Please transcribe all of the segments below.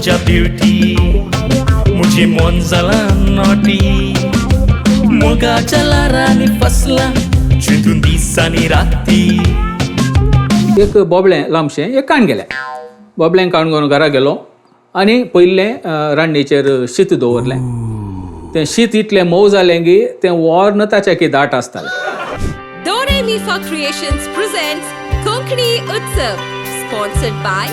मुझ्या beauty, मुझे मन जाला नॉटी. मोगाच्या लारांनी फसला चिंतून दिसांनी राती. एक बोबळें लांबशें एक काण गेलें. बोबळें काण घेवन घरा गेलो आनी पयलें रांडणीचेर शीत दवरलें. तें शीत इतलें मोव जालें की तें वॉर्न ताच्या की दाट आसतालें. Dore Mi Fa Creations presents Konkani Utsav, sponsored by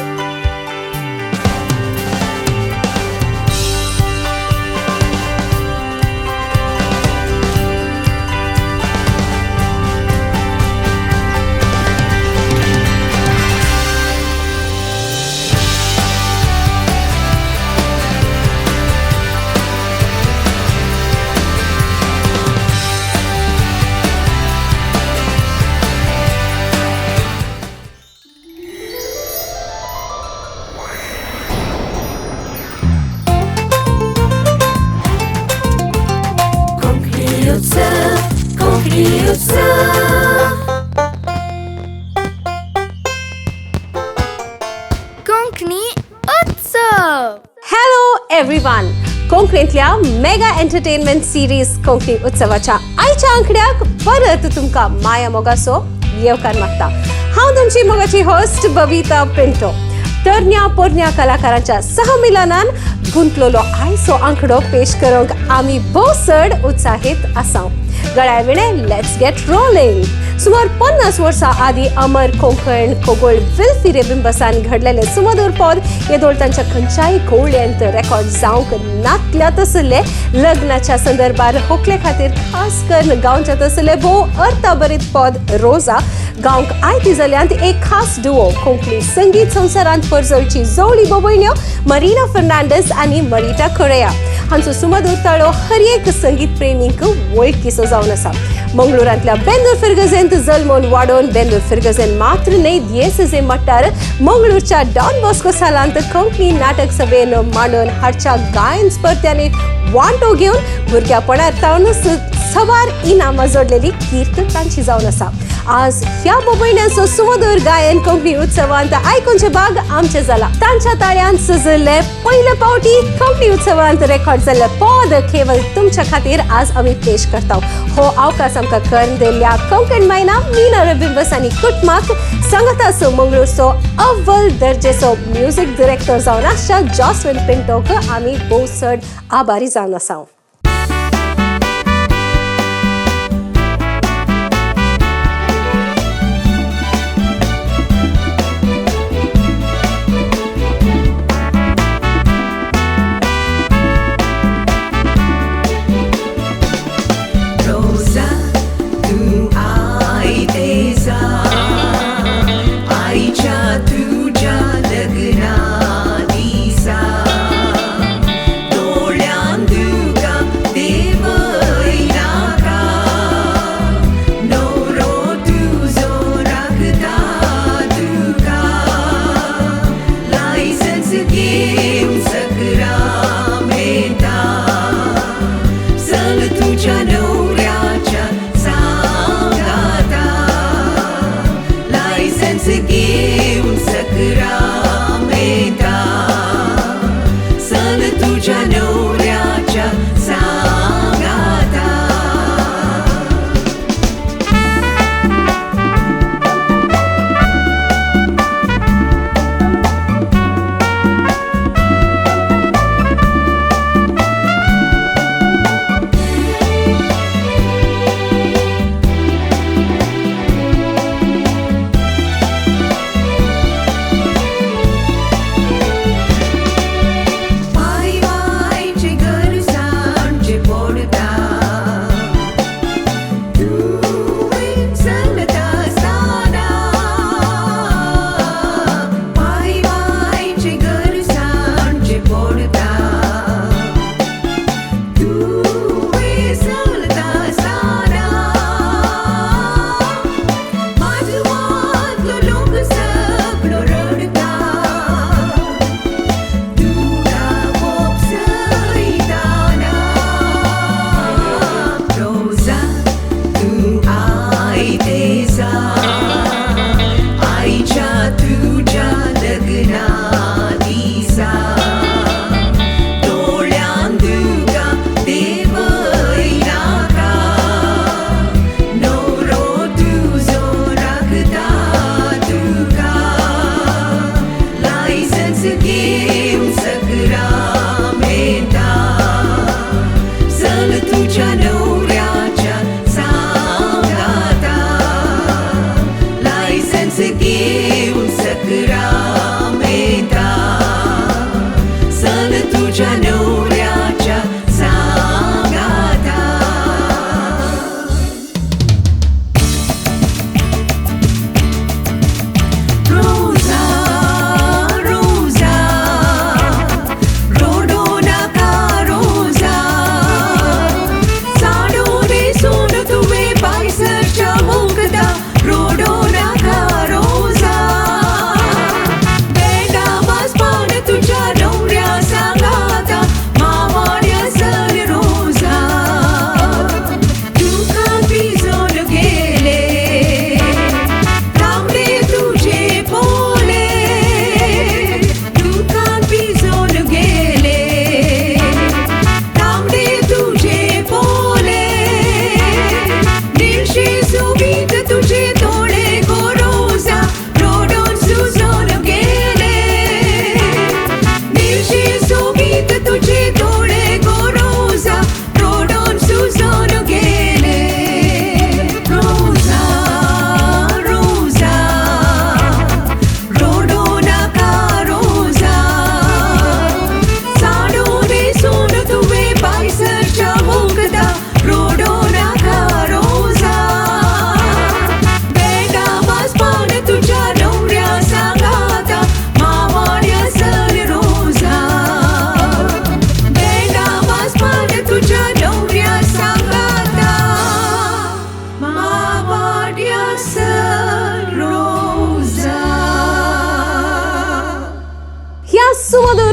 Konkani Utsav, Konkani Utsav. Konkani Utsav. Hello everyone, कोंकणींतल्या mega entertainment series Konkani उत्सवाच्या आयच्या आंकड्याक परत तुमकां माया मोगासो येवकार मागता. हांव तुमची मोगाची होस्ट बबिता पिंटो. तरण्या पोरण्या कलाकारांच्या सहमिलनान गुंतलेलो आयचो आंकडो पेश करूंक आमी भोव चड उत्साहीत आसा. गळ्या विणे let's get rolling. सुमार 50 वर्सां आदीं अमर कोंकण कोगोळ विल्फी रेबिंबसान घडलेले सुमधूर पद येदोळ तांच्या खंयच्याय कोवळ्यांत रेकॉर्ड जावंक नातल्या तसले लग्नाच्या संदर्भार होकले खातीर खास करून गांवच्या तसले भोव अर्थभरीत पद रोजा गावंक आयती जाल्यांत एक खास डुओ कोंकणी संगीत संवसारांत परजळची जोवळी बोबयण्यो मरिना फर्नांडीस आनी मरिटा कोरेया हांचो सुमधूर ताळो हर एक संगीत प्रेमींक वळखीचो जावन आसा. मंगळुरांतल्या बेंदूर फिर्गजेंत जल्मोन वाडोवन बेंदूर फिर्गजेन मात्र न्हय दियेसजे मट्टार मंगळूरच्या डॉन बॉस्को सालांत कोंकणी नाटक सभेन मांडून हाडच्या गायन स्पर्ध्यांनी वांटो घेवन भुरग्यापणार तावन सवार इनामां जोडलेली कीर्त तांची जावन आसा. आज ह्या बोबयण्यांचो सुमधूर गायन कोंकणी उत्सवांत आयकुचे भाग आमचें जाला. तांच्या ताळ्यान सजल्ले पयले पावटी कोंकणी उत्सवांत रेकॉर्ड जाल्ले पद केवल तुमच्या खातीर आज आमी पेश करता. हो अवकाश आमकां करून दिल्ल्या कोंकण मायना मीना रबिंबस आनी कुटमाक सांगाताचो मंगळूरचो अव्वल दर्जेचो म्युजीक डिरेक्टर जावन आसच्या जॉस्विन पिंटोक आमी भोव चड आभारी जावन आसा. रोजा तूं आयते जा, आयच्या तुज्या लग्ना दिसा, दोळ्यान तुका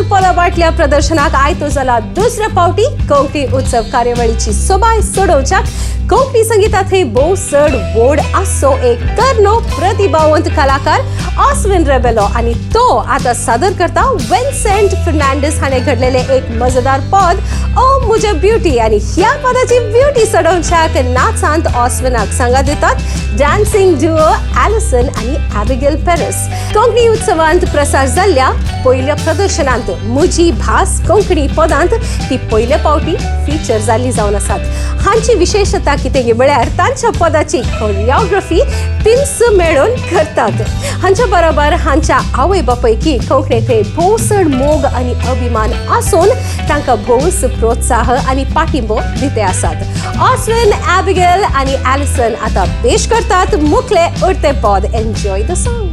पदाबाटल्या प्रदर्शनाक आयतो जाला दुसऱ्या पावटी कोंकणी उत्सव कार्यावळीची सोबाय सोडोवच्याक कोंकणी संगीतांत भोव चड वोड आसचो एक तरनो प्रतिभावंत कलाकार ऑस्विन रेबेलो आनी तो आता सादर करता विन्सेंट फर्नांडीस हाणें घडलेले एक मजेदार पद ओ मुझे ब्युटी. आनी ह्या पदाची ब्युटी चडोवच्याक नाचांत ऑस्विनाक सांगा दितात डान्सिंग डुओ ॲलिसन आनी ॲबिगेल पेरिस. कोंकणी उत्सवांत प्रसार जाल्ल्या पयल्या प्रदर्शनांत मुजी भास कोंकणी पदांत ती पयले पावटी फिचर जाल्ली जावन आसात. हांची विशेशता कितें म्हळ्यार तांच्या पदाची कोरियोग्राफी पिन्स मेळून करतात. हांच्या बरोबर हांच्या आवय बापायकी कोंकणीचे भोव चड मोग आनी अभिमान आसून तांकां भोवच प्रोत्साह आनी पाठिंबो दिते आसात. ऑस्विन, ॲबिगेल आनी ॲलिसन आतां पेश करतात मुखले उरते पद. Enjoy the song.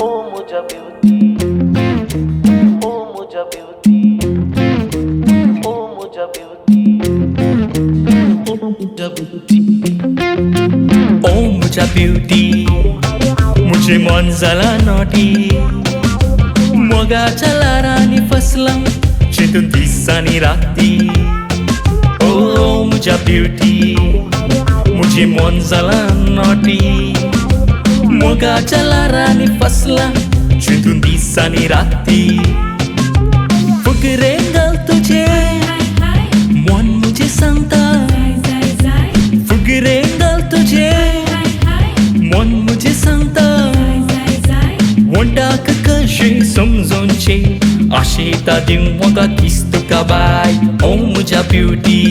ओ मुझा ब्यूटी, ओ मुझा ब्यूटी, ओ मुझा ब्यूटी, ओ मुझा ब्यूटी. ओ मुझा ब्युटी, मुझे मन जाला नॉटी. मोगाच्या ल्हारांनी फसला चिंतून दिसांनी राती. ओ मुझा ब्युटी, मुझे मन जाला नॉटी. मोगाच्या ल्हारांनी फसला चिंतून दिसांनी राती. फुगरे घाल तुझे मन मुझे सांगता, फुगरे घाल तुझे मन मुझे सांगता. वंटाक कशें समजोनचें आशेता दिवं म्हाका किस तुका बाय. ओ मुझ्या ब्युटी,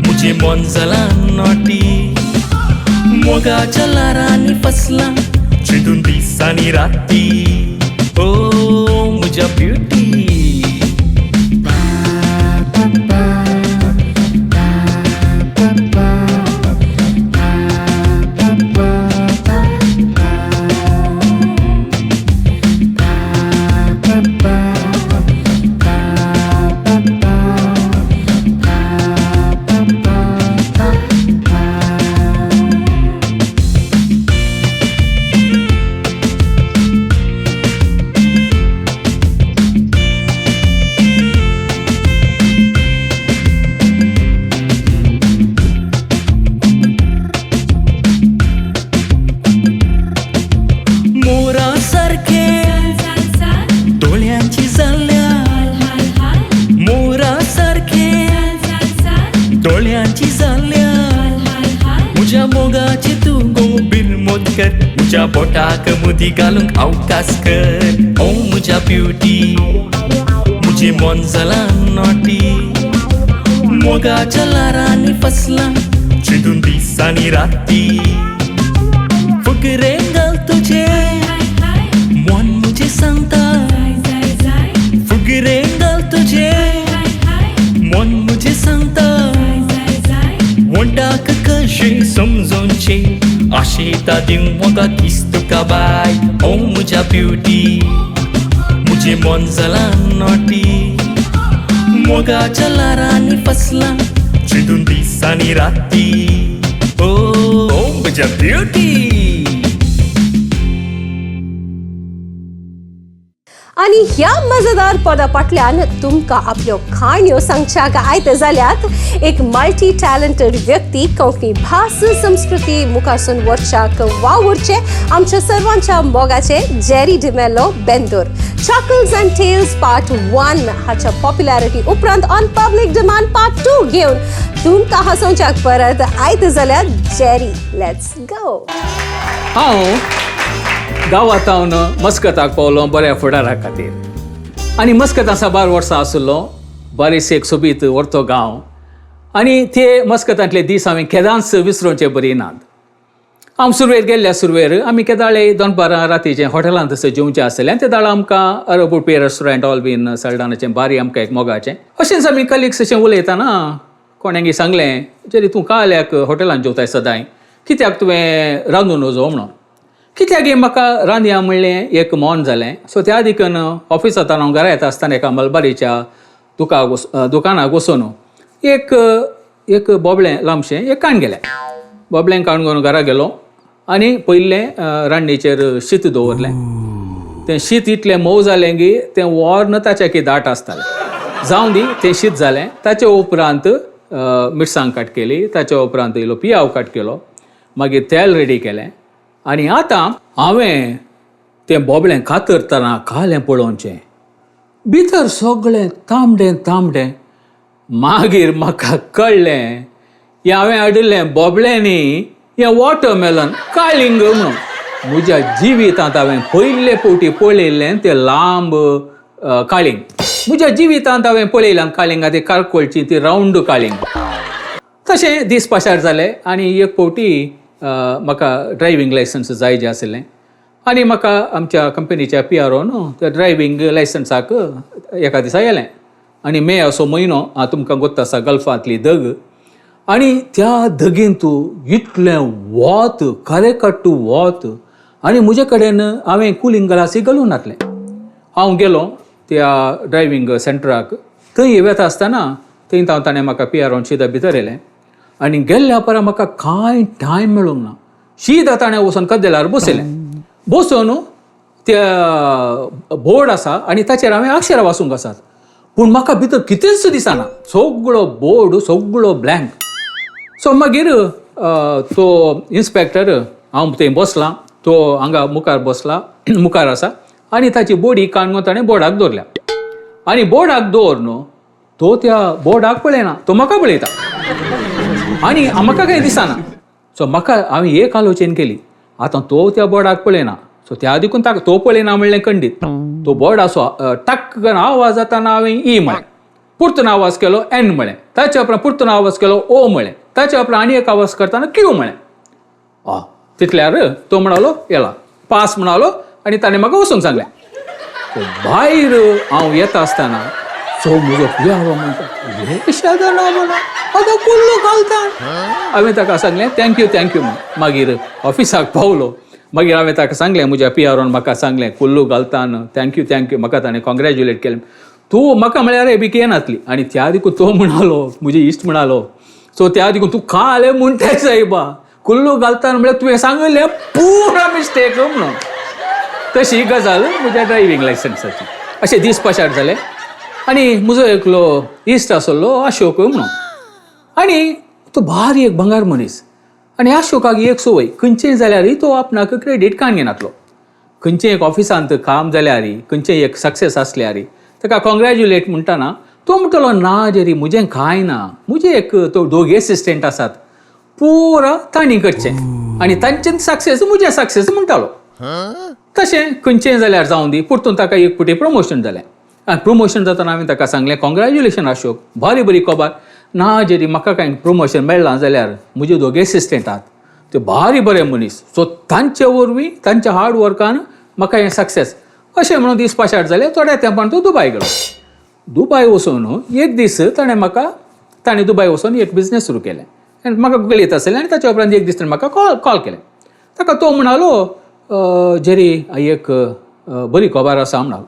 मुझे मन जालां नॉटी. मोगाच्या ल्हारांनी फसला चिंतून दिसांनी राती. ओ मुझ्या ब्युटी. मोरा सारखे दोळ्यांची जाल्या, मोरा सारखे दोळ्यांची जाल्या. म्हज्या मोगाची तूं गो बिरमोत कर, म्हज्या बोटाक मुदी घालूंक अवकाश कर. ओ म्हज्या ब्युटी, म्हजें मन जालां नॉटी. मोगाच्या ल्हारांनी फसला चिंतून दिसांनी राती. फुगरे घाल तुझे मन मुझे सांगता, फुगरे घाल तुझे मन मुझे सांगता. वंटाक कशें समजोनचें आशेता दिवं म्हाका किस तुका बाय. ओ मुझ्या ब्युटी, मुझे मन जालां नॉटी. मोगाच्या ल्हारांनी फसला चिंतून दिसांनी राती. ओ म्हज्या ब्युटी. आनी ह्या मजेदार पदा फाटल्यान तुमकां आपल्यो काणयो सांगच्याक आयते जाल्यात एक मल्टी टॅलंटेड व्यक्ती, कोंकणी भास संस्कृती मुखारसून वरच्याक वावुरचे आमच्या सर्वांच्या मोगाचे Jerry D'Mello Bendur. Chuckles and Tales part 1 हाच्या पॉप्युलॅरिटी उपरांत on public demand part 2 घेवन तुमकां हांसोवच्याक परत आयते जाल्यार जेरी. Let's go. हांव गांवांत हांव मस्कताक पावलो बऱ्या फुडारा खातीर आनी मस्कतां साबार वर्सां आशिल्लो. बारीस एक सोबीत व्हरतो गांव आनी ते मस्कतांतले दीस हांवें केदांच विसरोवचे बरी नात. हांव सुरवेर गेल्ल्या सुरवेर आमी केदाळे दनपारां रातीचें हॉटेलांत थंयसर जेवचें आसलें आनी ते दाळ आमकां अरब उडपी रेस्टॉरंट ऑल बीन सल्डानाचें बारी आमकां एक मोगाचें. अशेंच आमी कलिग्स अशें उलयतना कोणेंगी सांगलें, जेरी तूं काल्याक हॉटेलांत जेवताय सदांय, कित्याक तुवें रांदून वचो म्हणून. कित्याक म्हाका रांदया म्हणलें एक मन जालें. सो त्या देखून ऑफिसांतल्यान हांव घरा येता आसतना एका मलबारीच्या दुकानाक वचून एक एक बोबळें लांबशें एक काण गेलें. बोबळें काण घेवन घरा गेलो आनी पयलें रांदणीचेर शीत दवरलें. तें शीत इतलें मोव जालें की तें वॉर्न ताच्या की दाट आसतालें. जावं दी, तें शीत जालें. ताचे उपरांत मिरसांग काट केली, ताच्या उपरांत इल्लो पियाव काट केलो, मागीर तेल रेडी केलें आनी आतां हांवें तें बोबळें कातरतना कालें पळोवचें, भितर सगळें तांबडें तांबडें. मागीर म्हाका कळ्ळें हें हांवें हाडिल्लें बोबळें न्ही, हें वॉटरमेलन काळिंग म्हणून. म्हज्या जिवितांत हांवें पयले फावटी पळयल्लें तें लांब काळिंग. म्हज्या जिवितांत हांवें पळयलां काळिंगां ती कारकोळची ती रावंड काळिंग. तशें दीस पाशार जाले आनी एक फावटी म्हाका ड्रायव्हींग लायसन्स जाय जें आशिल्लें आनी म्हाका आमच्या कंपनीच्या पी आर ओन त्या ड्रायव्हींग लायसन्साक एका दिसा येलें. आनी मे असो म्हयनो, तुमकां गोत्त आसा गल्फांतली दग, आनी त्या दगींत इतलें वत, खरेकट्टू वत, आनी म्हजे कडेन हांवें कुलींग ग्लासी घालूंक नासलें. हांव गेलो त्या ड्रायव्हींग सेंटराक, थंय वता आसतना थंय हांव ताणें म्हाका पी आर ओन शिदा भितर येयलें आनी गेल्ल्या परा म्हाका कांय टायम मेळूंक ना. शिदा ताणें वचून कदेलार बसयलें. बसून त्या बोर्ड आसा आनी ताचेर हांवें अक्षरां वाचूंक आसात, पूण म्हाका भितर कितेंच दिसना, सगळो बोर्ड सगळो ब्लँक. सो मागीर तो इन्स्पेक्टर, हांव थंय बसलां, तो हांगा मुखार बसला, मुखार आसा आनी ताची बोडी काडून ताणें बोर्डाक दवरल्या आनी बोर्डाक दवरून तो त्या बोर्डाक पळयना, तो म्हाका पळयता आनी म्हाका कांय दिसना. सो म्हाका हांवें एक आलोचन केली, आतां तो त्या बोर्डाक पळयना, सो त्या देखून ताका तो पळयना म्हणलें खंडीत. तो बोर्डाचो टक्क करून आवाज जाताना हांवें ई म्हळें, परतून आवाज केलो एन म्हळें, ताच्या उपरांत परतून आवाज केलो ओ म्हळें, ताच्या उपरांत आनी एक आवाज करतना क्यू म्हळें. तितल्यार तो म्हणालो येला पास म्हणालो आनी ताणें म्हाका वचूंक सांगलें. भायर हांव येता आसतना सो म्हजो पियारो म्हणटा, आतां कुल्लो घालता. हांवें ताका सांगलें thank you thank you म्हूण. मागीर ऑफिसाक पावलो, मागीर हांवें ताका सांगलें, म्हज्या पियारोन म्हाका सांगलें Kullu घालतान thank you thank you, म्हाका ताणें कॉंग्रेच्युलेट केलें. तूं म्हाका म्हळ्यार बी येनासली आनी त्या देखून तो म्हणालो, म्हजे इश्ट म्हणालो, सो त्या देखून तूं काले म्हणटाय सायबा, कुल्लू घालतान म्हळ्यार तुवें सांगिल्लें पुरा मिस्टेक म्हणून. तशी गजाल म्हज्या ड्रायव्हींग लायसन्साची. अशे दीस पाशार जाले आनी म्हजो एकलो इश्ट आसलो अशोक म्हणून, आनी तो भारी एक भंगार मनीस. आनी अशोकाक एक संवय, खंयचेय जाल्यारय तो आपणाक क्रेडीट काण घेनातलो. खंयचेय एक ऑफिसांत काम जाल्यारय, खंयचेय एक सक्सेस आसल्यारय ताका कॉंग्रेच्युलेट म्हणटना तो म्हणटलो, ना जेरी म्हजें कांय ना, म्हजें एक तो दोग एसिस्टंट आसात पुरा तांणी करचें आनी तांचें सक्सेस म्हजें सक्सेस म्हणटालो. तशें खंयचें जाल्यार जावं दी, परतून ताका एक फावटी प्रमोशन जालें आनी प्रमोशन जातना हांवें ताका सांगलें कॉंग्रेच्युलेशन अशोक, बरी बरी खबर. ना जेरी म्हाका कांय प्रमोशन मेळ्ळां जाल्यार म्हजे दोग एसिस्टंट आहात ते भारी बरे मनीस, सो तांचे वरवीं तांच्या हार्ड वर्कान म्हाका हें सक्सेस. अशें म्हणून दीस पाशार जाले. थोड्या तेंपान तो दुबाय गेलो. दुबाय वचून एक दीस ताणें म्हाका, ताणें दुबाय वचून एक बिजनेस सुरू केलें आनी म्हाका गळयत आसलें आनी ताच्या उपरांत एक दीस ताणें म्हाका कॉल केलें. ताका तो म्हणालो, जेरी एक बरी खबर आसा म्हणालो.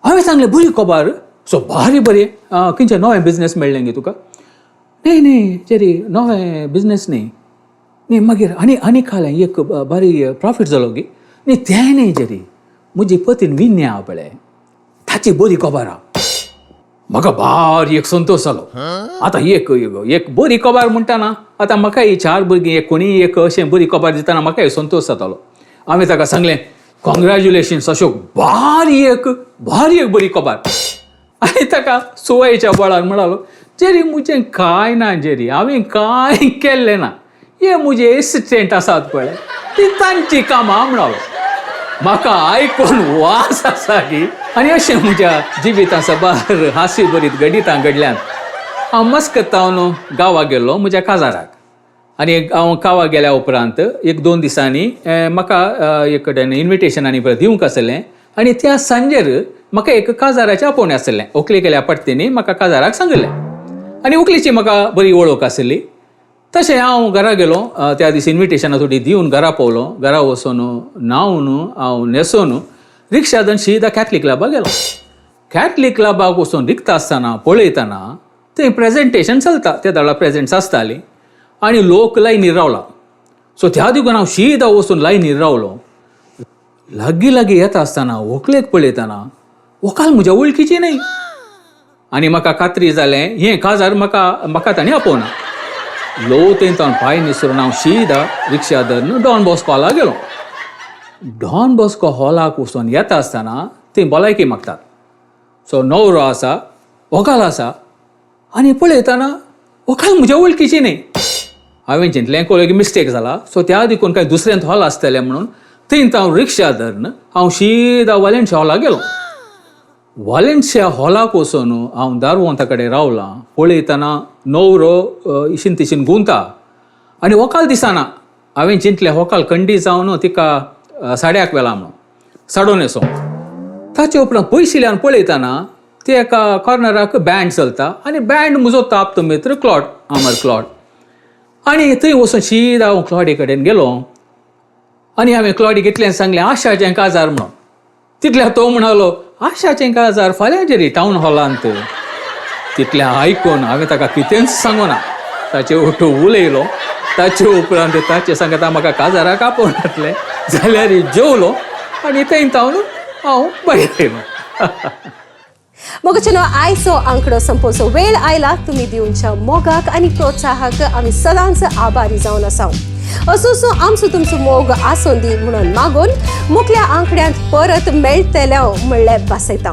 हांवें सांगलें बरी खबर, सो भारी बरी, खंयचें नवें बिजनेस मेळ्ळें गे तुका? न्ही न्ही जेरी नवें बिजनेस न्ही न्ही, मागीर आनी आनी खालें एक भारी प्रॉफीट जालो गे? न्ही तें न्ही जेरी, म्हजी पतीन विन्या पळय ताची बरी खबर आहा. म्हाका भारी एक संतोश जालो. आतां एक एक बरी खबर म्हणटाना आतां म्हाका ही चार भुरगीं एक कोणीय एक अशें बरी खबर दितना म्हाका संतोश जातालो. हांवें ताका सांगलें कॉंग्रेच्युलेशन्स अशोक, भारी एक भारी एक बरी खबर. आनी ताका सुवायेच्या बळार म्हणालो, जेरी म्हजें कांय ना जेरी, हांवें कांय केल्लें ना, हे म्हजे एसिस्टंट आसात पळय ती तांची कामां म्हणालो. म्हाका आयकून वास आसा की. आनी अशें म्हज्या जिविता साबार हासी बरीत घडितां घडल्यात. हांव मस्कतावन गांवाक गेल्लो म्हज्या काजाराक आनी एक हांव कावा गेल्या उपरांत एक दोन दिसांनी म्हाका एक कडेन इन्विटेशन आनी परत दिवंक आसलें आनी त्या सांजेर म्हाका एक काजाराचें आपोवणें आसलें. व्हंकले गेल्या पडतेनी म्हाका काजाराक सांगिल्लें आनी व्हंकलेची म्हाका बरी वळख आसली. तशें हांव घरा गेलो, त्या दीस इन्विटेशनां थोडी दिवन घरा पावलो. घरा वचून न्हांवन हांव न्हेसून रिक्षा धरून सीधा कॅथलीक क्लबाक गेलो. कॅथलीक क्लबाक वचून रिगता आसतना पळयतना थंय प्रेजेंटेशन चलता, त्या दळा प्रेजेंट्स आसताली आनी लोक लायनीर रावला. सो त्या देखून हांव सीधा वचून लायनीर रावलो. लागीं लागीं येता आसतना व्हंकलेक पळयतना व्हंकल म्हज्या वळखीची न्हय आनी म्हाका खात्री जालें हें काजार म्हाका म्हाका ताणें आपोवना. ल्हव थंय तावन पांय निसरून हांव सीधा रिक्षा धरून डॉन बॉस्को हॉलाक गेलो. डॉन बॉस्को हॉलाक वचून येता आसतना थंय भलायकी मागतात. सो न्हवरो आसा, व्हंकल आसा आनी पळयतना व्हंकल म्हज्या वळखीची न्हय. हांवें चिंतलें कोळगी मिस्टेक जाला, सो त्या देखून कांय दुसऱ्यांत हॉल आसतलें म्हणून थंय हांव रिक्षा धरून हांव सीधा वालेन्शिया हॉलाक गेलो. वालेन्शिया हॉलाक वचून हांव दारवंता कडेन रावलां. पळयतना न्हवरो इशीन तिशीन गुंता आनी व्हंकल दिसना. हांवें चिंतलें व्हंकल खंडी जावन तिका साड्याक व्हेला म्हणून साडो न्हेसोंक. ताचे उपरांत पयशिल्ल्यान पळयतना ते एका कॉर्नराक बँड चलता आनी बँड म्हजो ताप्त मित्र क्लॉड, अमर क्लॉड. आनी थंय वचून सीधा हांव क्लॉडी कडेन गेलो आनी हांवें क्लॉडीक इतलें सांगलें आशाचें काजार म्हणून. तितल्या तो म्हणालो आशाचें काजार फाल्यां जेरी टावन हॉलांत. तितलें आयकून हांवें ताका कितेंच सांगूना, ताचे ओटो उलयलो. ताचे उपरांत ताचे सांगता म्हाका काजाराक आपोवन घातलें जाल्यार जेवलो आनी थंय तावन हांव भायर आयलो. मोगाचेनो आयचो आंकडो संपोवचो वेळ आयला. तुमी दिवच्या मोगाक आनी प्रोत्साहाक आमी सदांच आभारी जावन आसाव. असो आमचो तुमचो मोग आसून दी म्हणून मागून मुखल्या आंकड्यांत परत मेळटले म्हणलें भासयता.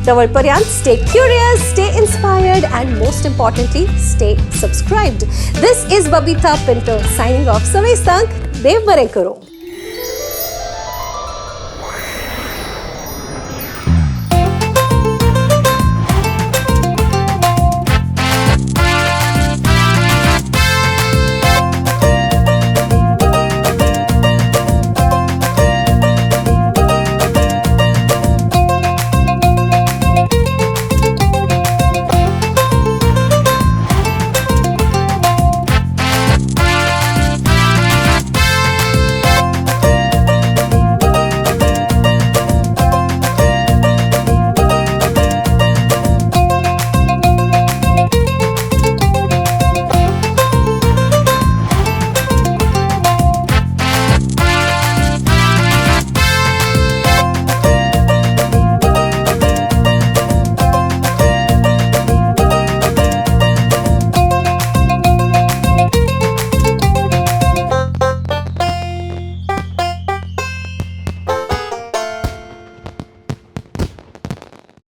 तवळ पर्यंत stay curious, stay inspired and most importantly stay subscribed. This is Babita Pinto signing off. सवेस्तांक देव बरें करूं.